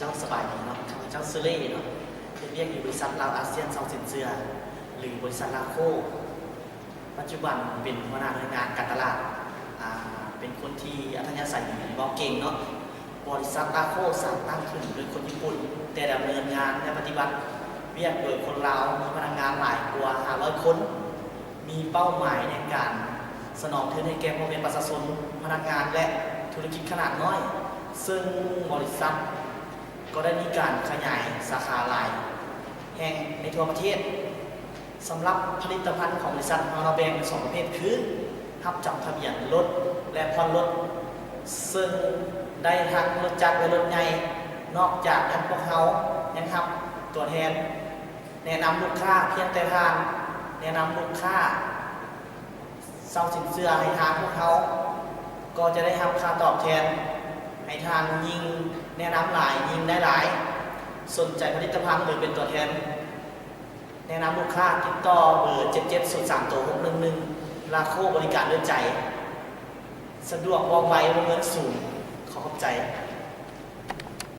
ເຈົ້າສະບາຍດີເນາະ, ຂ້າພະເຈົ້າຊື່ເລ່ເນາະ, ເຮັດວຽກຢູ່ບໍລິສັດລາວອາຊຽນເຊົາສິນເຊື່ອ ຫຼື ບໍລິສັດລາໂຄ. ປັດຈຸບັນເປັນຫົວໜ້າໜ່ວຍງານການຕະຫຼາດ, ອາ, ເປັນຄົນທີ່ອັດທະຍາໄສດີ, ເວົ້າເກັ່ງເນາະ. ບໍລິສັດລາໂຄສ້າງຕັ້ງຂຶ້ນໂດຍຄົນຍີ່ປຸ່ນ, ແຕ່ດຳເນີນງານ ແລະ ປະຕິບັດວຽກໂດຍຄົນລາວ, ມີພະນັກງານຫຼາຍກວ່າຫ້າຮ້ອຍຄົນ. ມີເປົ້າໝາຍໃນການສະໜອງທຶນໃຫ້ແກ່ພໍ່ແມ່ປະຊາຊົນ, ພະນັກງານ ແລະ ທຸລະກິດຂະໜາດນ້ອຍ, ເຊິ່ງບໍລິສັດກໍໄດ້ມີການຂະຫຍາຍສາຂາຫຼາຍແຫ່ງໃນທົ່ວປະເທດ. ສຳລັບຜະລິດຕະພັນຂອງບໍລິສັດຂອງເຮົາ ເຮົາແບ່ງເປັນສອງປະເພດ ຄື ຮັບຈຳທະບຽນລົດ ແລະ ຜ່ອນລົດ, ເຊິ່ງໄດ້ທັງລົດຈັກ ແລະ ລົດໃຫຍ່. ນອກຈາກນັ້ນ, ພວກເຮົາຍັງຮັບຕົວແທນ ແນະນຳລູກຄ້າ, ພຽງແຕ່ທ່ານແນະນຳລູກຄ້າເຊົ່າສິນເຊື່ອໃຫ້ທາງພວກເຮົາ, ກໍຈະໄດ້ຮັບຄ່າຕອບແທນ. ໃຫ້ທ່ານຍິ່ງແນະນຳຫຼາຍ, ຍິ່ງໄດ້ຫຼາຍ. ສົນໃຈຜະລິດຕະພັນ ຫຼື ເປັນຕົວແທນແນະນຳລູກຄ້າ, ຕິດຕໍ່ເບີເຈັດເຈັດສູນສາມໂຕຫົກໜຶ່ງໜຶ່ງ. ລາໂຄບໍລິການດ້ວຍໃຈ, ສະດວກ, ວ່ອງໄວ, ວົງເງິນສູງ. ຂໍຂອບໃຈ.